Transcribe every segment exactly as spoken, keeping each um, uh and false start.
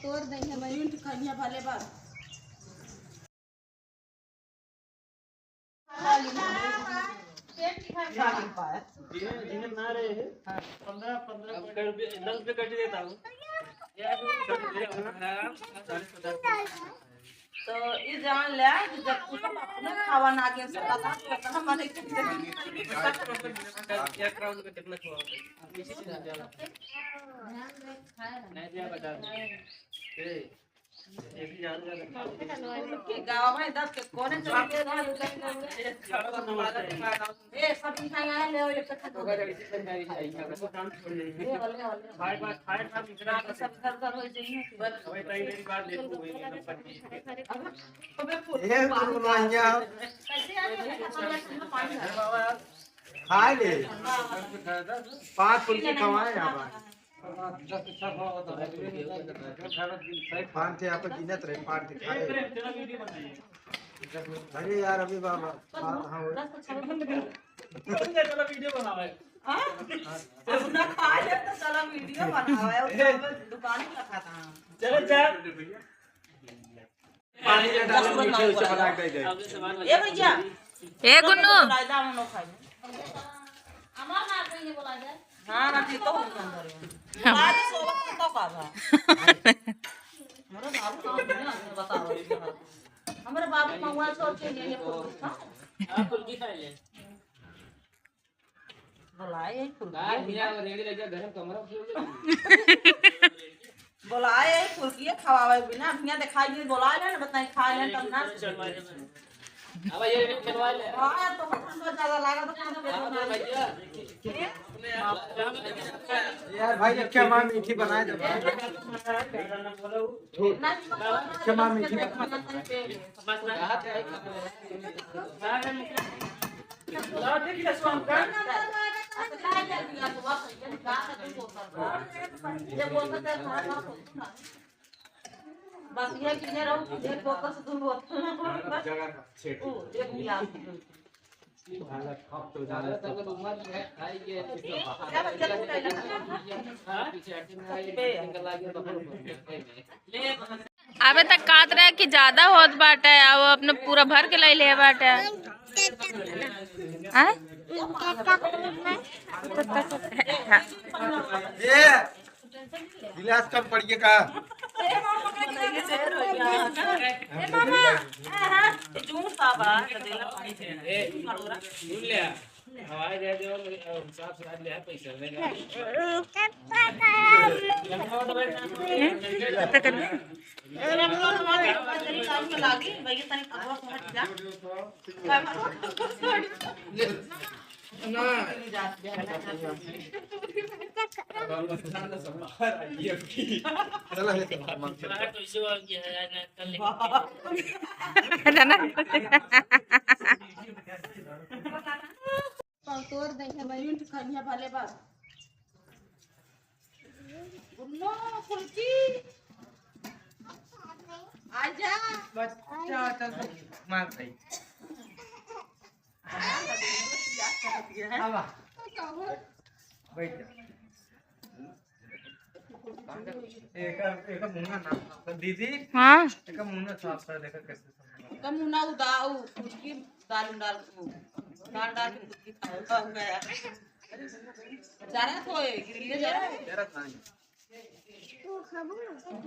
तोड़ देंगे भाई। जिन्हें, जिन्हें ना रहे हैं, हाँ। पन्द्रह, पन्द्रह अब कर भी, दस पे कट देता हूँ। तो ये जान लिया कि जब तू अपने खावा ना के सकता, तो कितना मने के एक राउंड में कितना खावा? नहीं दिया, बता दे। ए, गाँव में दस के कोने चल के ए, सब मिठाई आया, ले आओ, एक कट्ठा दो। ले आओ, ले आओ, ले आओ। बाय, बाय, खाए खा, इतना बाकी सब इधर उधर हो जाइए। बस, वही, वही, मेरी बात देखो, वही, एकदम पच्चीस के। अबे, फुल ए, पानी गुरु भैया। कैसे आ गए? पानी भर। खा ले। पाँच फुल्की खवाए यहाँ पर। पान थे, आप गिनत रहे, पान के खाए। अरे यार, अभी बाबा, हाँ, हाँ, वो चलो, वीडियो बनावे। हाँ? अब ना खाए तो चलो, वीडियो बनावे, और सब दुकान ही रखा था। चलो, जा। पानी के डाल, मीठे उसे बना के दे दे। ए भैया। ए गुन्नू। रायता हम लोग खाए। हमार ना कहीं बोला जाए। हाँ, ना, जी तो हम अंदर है। हाँ। आज सोबत तो का था। हमारे बाबू का हमने बताओ। हमारे बाबू का हुआ सोचे ये, ये फुल्की खा। आप फुल्की खा ले। बोलाए यही फुल्की का है भैया, बिना। रेडी लग गया, गरम कमरा खोल दे। बोलाए यही फुल्की है, खवावे बिना, भैया दिखाई दे, बोला ले ना, बताई, खा ले, तब ना। अब ये भी खिलवा ले। हाँ, तो ठंडा ज्यादा लगा, तो ठंडा हाँ, तो भैया। यार भाई, एक क्या माँ मीठी बनाए दे भाई। ना, क्षमा मीठी। बस ये कि ये रहो, एक बोतल से दो बोतल। जगह का सेट। ओ, एक गिलास। अबे तक कहत रहे कि ज्यादा होत बाटे, अब अपने पूरा भर के लाई ले बाटे। आय? ए, गिलास कम पड़िए का? ए, मामा, हाँ, हाँ, जून साबा, ए, सुन ले। हवाई जहाज में, अ, हिसाब से आज ले पैसा लेगा। चला, ले, चला, मांग। है ना? पाँव तोड़ दे है भाई। मिंट खनिया भले बा। गुन्नो, फुल्की। आजा। बच्चा, चल, मार भाई। आवा। बैठ जा। एक, एक मुन्ना ना, दीदी। हाँ। एक मुन्ना साफ कर, देखा कैसे। कम ना उदा-, उ, फुचकी दाल डाल, उ, दाल डाल के फुचकी खाओ, तो हो गया। जरा तो है, गिरले जरा। जरा खाएं। तू खाबो ना?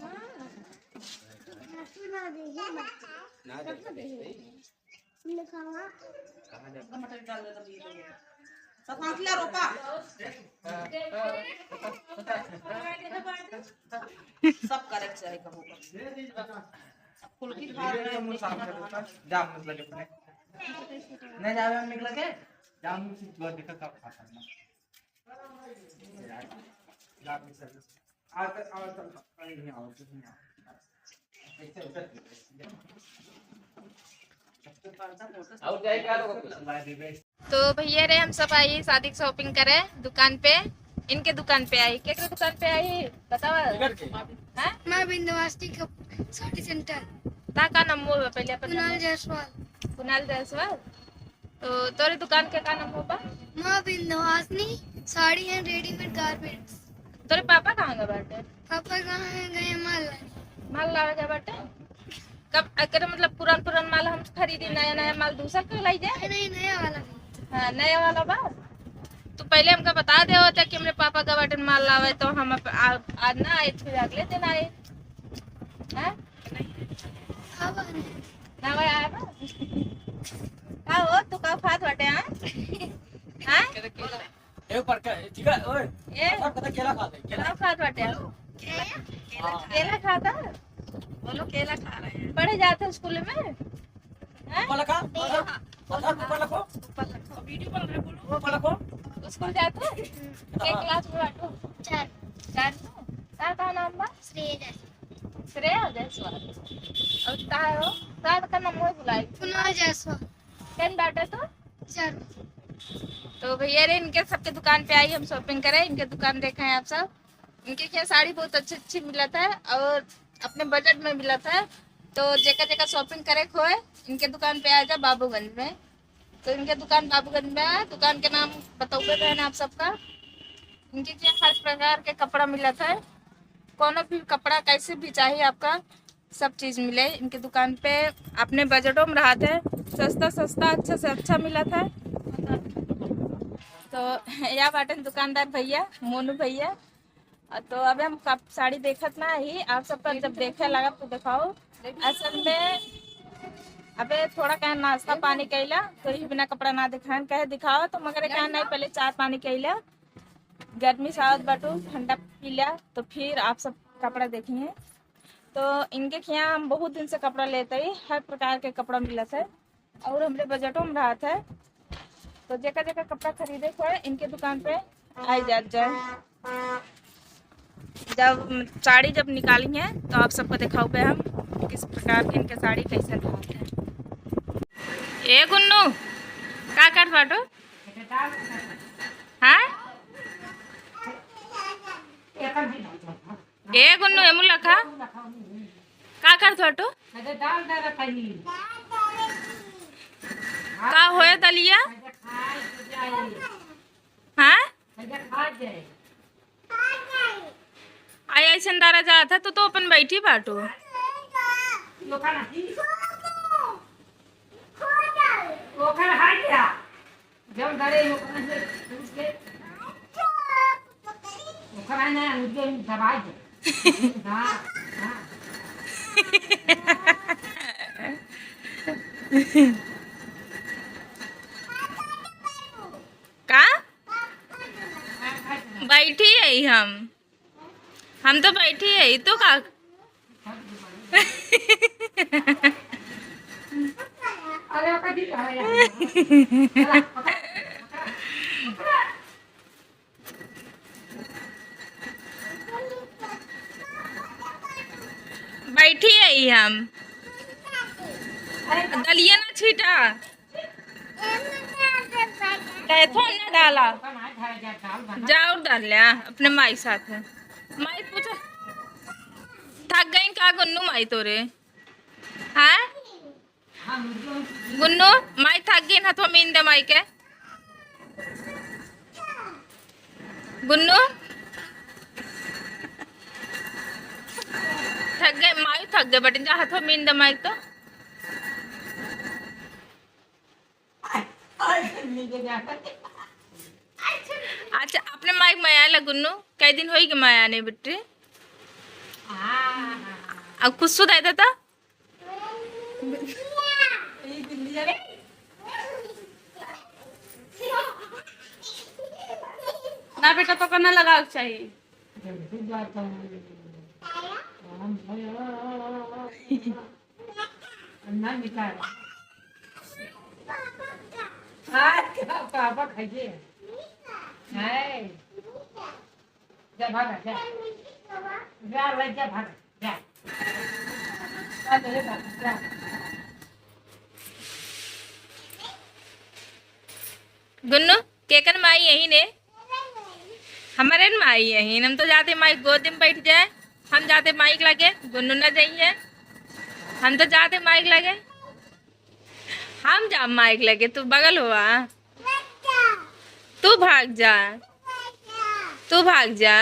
हाँ। ना दे, ना दे। टमाटर डाल दे, तब ये सब हाथ ला रोपा। सब करे के चाही कबो कबो। फुल्की खा रहे हैं, मुंह साफ कर देता। जाम निकल के अपने। नहीं जावे हम निकल के। जाम निकल के कब खाता है? जाम निकल के। तो भैया रे, हम सब आई शादी की shopping करे दुकान पे, इनके दुकान पे आई। केकरे दुकान पे आई बतावा? हाँ? माँ विंध्यवासिनी का साड़ी center। ता का नाम हुआ पहले अपन कुणाल नाम? जायसवाल। कुणाल जायसवाल। तो तोरे दुकान के का नाम हुआ? माँ विंध्यवासिनी साड़ी and readymade garments। तोरे पापा कहाँ गए बाटे? पापा कहाँ गए? माल लावे। माल लावे गए बाटे? कब एकरे मतलब पुरान पुरान माल हम खरीदी, नया नया माल दूसर के लाई जाए? नहीं, नहीं, नया वाला। हाँ, नया वाला बा। तू पहले हमका बता दे होता कि हमरे पापा गए बाटे माल लावे, तो हम अप-, आ, आज ना आए, फिर अगले दिन आए। हाँ? अब ना भाई आए बा। का हो, तू का खात बाटे, हाँ? हाँ? ए, पर का, ठीक है, ओए। ए। अच्छा, पता केला खा ले, केला। का खात बाटे? केला? हाँ। केला खाता? बोलो, केला खा रहे हैं। पढ़े जाते स्कूल में? हैं? ऊपर रखा, ऊपर रखा, ऊपर रखो। ऊपर रखो। वीडियो बन रहा है, बोलो। ऊपर रखो। स्कूल जाते? हाँ। एक क्लास में बाटू? चार। चार में? का, का नाम बा? श्रेया जायसवाल। श्रेया जायसवाल। और का हो? का, का नाम हो बुलाई? कुणाल जायसवाल। कौन बाटे तो? चार। तो भैया रे, इनके सबके दुकान पे आई, हम shopping करें, इनके दुकान देखें आप सब। इनके क्या साड़ी बहुत अच्छी अच्छी मिलत है और अपने budget में मिलत है। तो जेका जेका shopping करे के होए, इनके दुकान पे आ जा बाबूगंज में। तो इनके दुकान बाबूगंज में है, दुकान के नाम बतौबे बहन आप सबका। इनके क्या हर प्रकार के कपड़ा मिलत है, कोनो भी कपड़ा कैसे भी चाहिए आपका, सब चीज मिले इनके दुकान पे। अपने बजटों में रहत है, सस्ता सस्ता, अच्छा से अच्छा मिलत है। तो या बाटन दुकानदार भैया, मोनू भैया। आ, तो अबे हम कप-, साड़ी देखत ना ही, आप सबका जब देखे लगा तो दिखाओ। असल में अबे थोड़ा कहे नाश्ता पानी कैला, तो यही बिना कपड़ा ना दिखाएन, कहे दिखाओ, तो मगर कहे नहीं, पहले चाय पानी कैला, गर्मी से आवत बाटू, ठंडा पी लिया, तो फिर आप सब कपड़ा देखिए। तो इनके खियाँ हम बहुत दिन से कपड़ा लेते ही, हर प्रकार के कपड़ा मिलत है और हमरे बजटों में रहत है। तो जेका जेका कपड़ा खरीदे के होए, इनके दुकान पे आई जात जाए। जब साड़ी जब निकाली है तो आप सबको दिखाओ पे हम किस प्रकार के इनके साड़ी कैसे रहत है। ए गुन्नू, का करत बाटू? हाँ? ए गुन्नू, एमुला का? का करत बाटू? का होए दलिया? हाँ? आई ऐसन दारा जात है, तू तो अपन बैठी बाटू। जब डरे ओकरा से, ओकरा ना, उनके दबाई दे। हाँ, हाँ। का? बैठी है हम। हम तो बैठी है, तू का? बैठी है हम। दलिया ना छीटा। कैथो ना डाला। जा और डाल ले, आ, अपने माई साथ है। माई पूछा, थक गई का गुन्नू माई तोरे? हाँ? गुन्नू, माई थक गई, हथवा मीन दे माई के। गुन्नू, थक गए, माई थक गए, बटिन जा, हथवा मीन दे माई तो। अच्छा, अपने माई के माया ला गुन्नू, कई दिन होई के माया नहीं बिट्टी। अब खुश हो दाई दादा। ना बेटा, तो करना लगा चाहिए। ना निकाल। आज का पापा खाइए। है। जा भागा, जा। जा, ले जा, भागा, जा। जा, ले भागा, जा। गुन्नू, केकन माई यही ने? हमरे न माई यही। हम तो जाते माई गोद में बैठ जाए, हम जाते माई के लगे, गुन्नू ना जाइए। हम तो जाते माई के लगे, हम जा माई के लगे, तू बगल हुआ, तू भाग जा, तू भाग जा।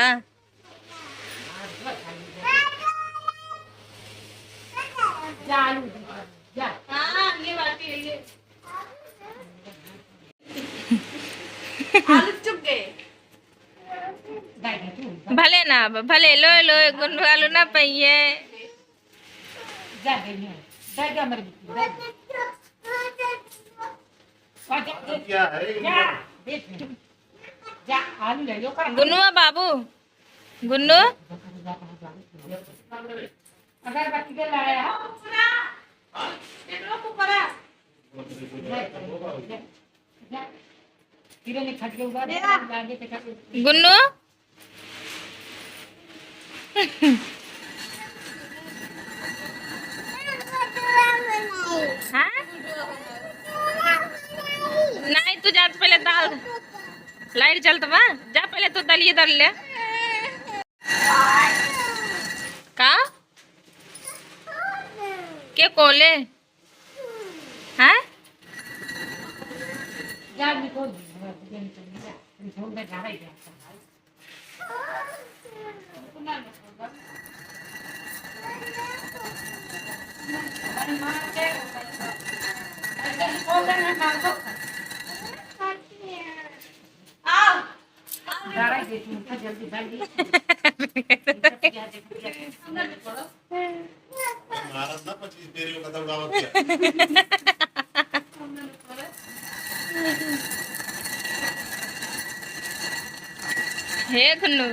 जा, आलू दे, जा। हाँ, ये बात है, ये। आलू चुप गए। भले ना, भले लोए लोए गुन्नू आलू ना पइहे। जा दे, जा दे, हमरे बेटी, जा दे। जा, जा, जा, क्या है? जा, देख ले। जा, आलू ले लो, कर। गुन्नुआ बाबू, गुन्नू। अगरबत्ती के लाया है। गुन्नू। हाँ? नहीं, तू जा, पहले दाल, लाइट जलत बा, जा पहले तू दलिए दर ले। का? के कोले? हैं? महाराज ना पच्चीस तेरी को खत्म गावत किया। हे गुन्नू।